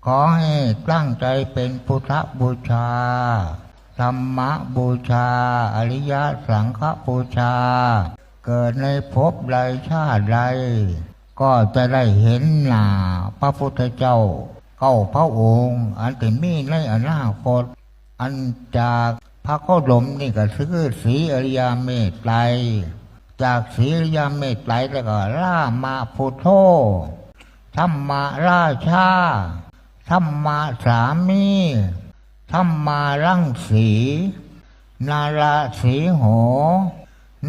ຂໍໃຫ້ຕັ້ງໃຈເປັນພຸດທະບູຊາ, ທຳມະບູຊາ, ອະລິຍະສັງຄະບູຊາ, ເກີດໃນພົບໃດຊາດໃດ ກໍຈະໄດ້ເຫັນໜ້າພະພຸດທະເຈົ້າເກົ້າພະອົງ ອັນຈະມີໃນອະນາຄົດ ອັນຈາກພະໂຄດົມນີ້ກໍຄືສີອະລິຍະເມດໄຕ, ຈາກສີອະລິຍະເມດໄຕແລ້ວກໍລາມະພຸດໂທ, ທຳມະລາຊາ, ທຳມະສາມີ, ທຳມາລັງສີ, ນາລະສີໂຫ,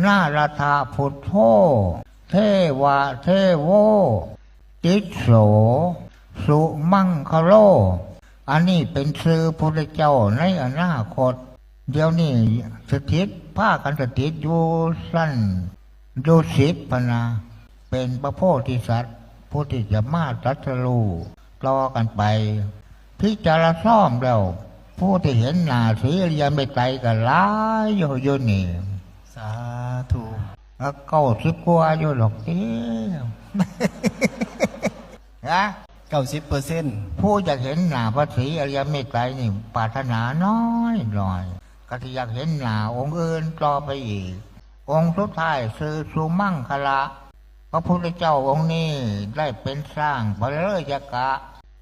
ນາລະທະພຸດໂທ, ເທວະເທໂວ, ຕິດໂສ, ສຸມັງຄະໂລ. ອັນນີ້ເປັນຊື່ພຸດທະເຈົ້າໃນອະນາຄົດ. ດຽວນີ້ສະຖິດ, ພາກັນສະຖິດຢູ່ຊັ້ນດຸສິດພະນະ, ເປັນພະໂພທິສັດ ຜູ້ທີ່ຈະມາຕັດສະຮູ້ຕໍ່ກັນໄປ. ພິຈາລະຊອມແລ້ວ, ຜູ້ທີ່ເຫັນໜ້າສີອະລິຍະເມດໄຕກໍຫຼາຍຢູ່ ຢູ່ນີ້. ສາທຸ. ເກົ້າສິບກວ່າຢູ່ດອກຕິ. ຮະ? ເກົ້າສິບເປີເຊັນ. ຜູ້ຢາກເຫັນໜ້າພະສີອະລິຍະເມດໄຕນີ້ ປາດຖະໜານ້ອຍໆ, ກໍຊິຢາກເຫັນໜ້າອົງອື່ນຕໍ່ໄປອີກ. ອົງສຸດທ້າຍຊື່ສຸມັງຄະລະ. ພະພຸດທະເຈົ້າອົງນີ້ໄດ້ເປັນຊ້າງປະເລີຍະກະ,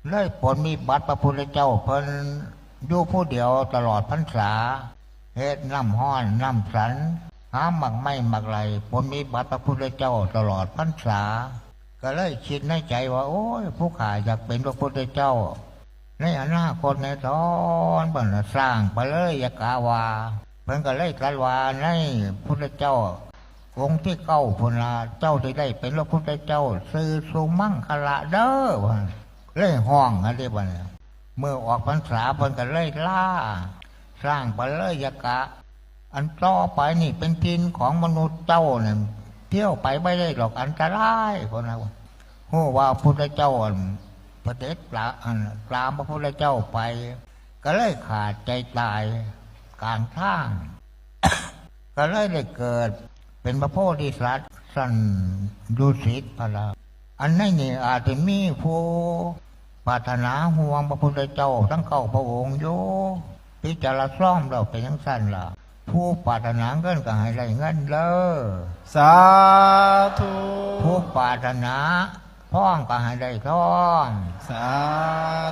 ເລີຍປົນນິບັດພະພຸດທະເຈົ້າເພິ່ນຢູ່ຜູ້ດຽວຕະຫຼອດພັນສາ, ເຮັດນ້ຳຮ້ອນນ້ຳສັນ, ຫາໝາກໄມ້ໝາກໄຫຼ ປົນນິບັດພະພຸດທະເຈົ້າຕະຫຼອດພັນສາ. ກໍເລີຍຄິດໃນໃຈວ່າ, ໂອ້ຍ, ຜູ້ຂ້າຢາກເປັນພະພຸດທະເຈົ້າໃນອະນາຄົດແນ່ນອນ. ບັດນັ້ນຊ້າງປະເລີຍະກະວ່າ, ເພິ່ນກໍເລີຍຕັດວ່າ, ໃນພຸດທະເຈົ້າ ອົງທີເກົ້າພຸ້ນລະ ເຈົ້າຊິໄດ້ເປັນພະພຸດທະເຈົ້າຊື່ສຸມັງຄະລະເດີ ວ່າ. ເລີຍຮ້ອງຫັ້ນເດ້ບັດນີ້. ມື້ອອກພັນສາເພິ່ນກໍເລີຍລາຊ້າງປະເລີຍະກະ, ອັນຕໍ່ໄປນີ້ເປັນຖິ່ນຂອງມະນຸດເຈົ້ານັ້ນ, ທ່ຽວໄປບໍ່ໄດ້ດອກ, ອັນຕະລາຍ ເພິ່ນວ່າ. ຮູ້ວ່າພະພຸດທະເຈົ້າ ອັນ ປະເດັດລະ ອັນ ຕາມພະພຸດທະເຈົ້າໄປ, ກໍເລີຍຂາດໃຈຕາຍກາງທາງ. ກໍເລີຍໄດ້ເກີດເປັນພະໂພທິສັດຊັ້ນດຸສິດພະລະ. ອັນໃນນີ້ອາດຈະມີຜູ້ປາດຖະໜາຮ່ວມພະພຸດທະເຈົ້າທັງເກົ້າພະອົງຢູ່. ພິຈາລະຊອມແລ້ວເປັນຈັ່ງຊັ້ນລະ. ຜູ້ປາດຖະໜາເງິນກໍໃຫ້ໄດ້ເງິນເດີ. ສາທຸ. ຜູ້ປາດຖະໜາ ທອງກໍໃຫ້ໄດ້ທອງ. ສາ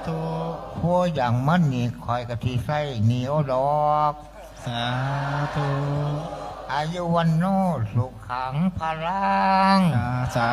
ທຸ. ຜູ້ຢາກມາໜີ້ຂ້ອຍກໍຊິໃຊ້ໜີ້ເອົາດອກ. ສາທຸ. ອາຍຸວັນໂນສຸຂັງພະລັງ. ສາ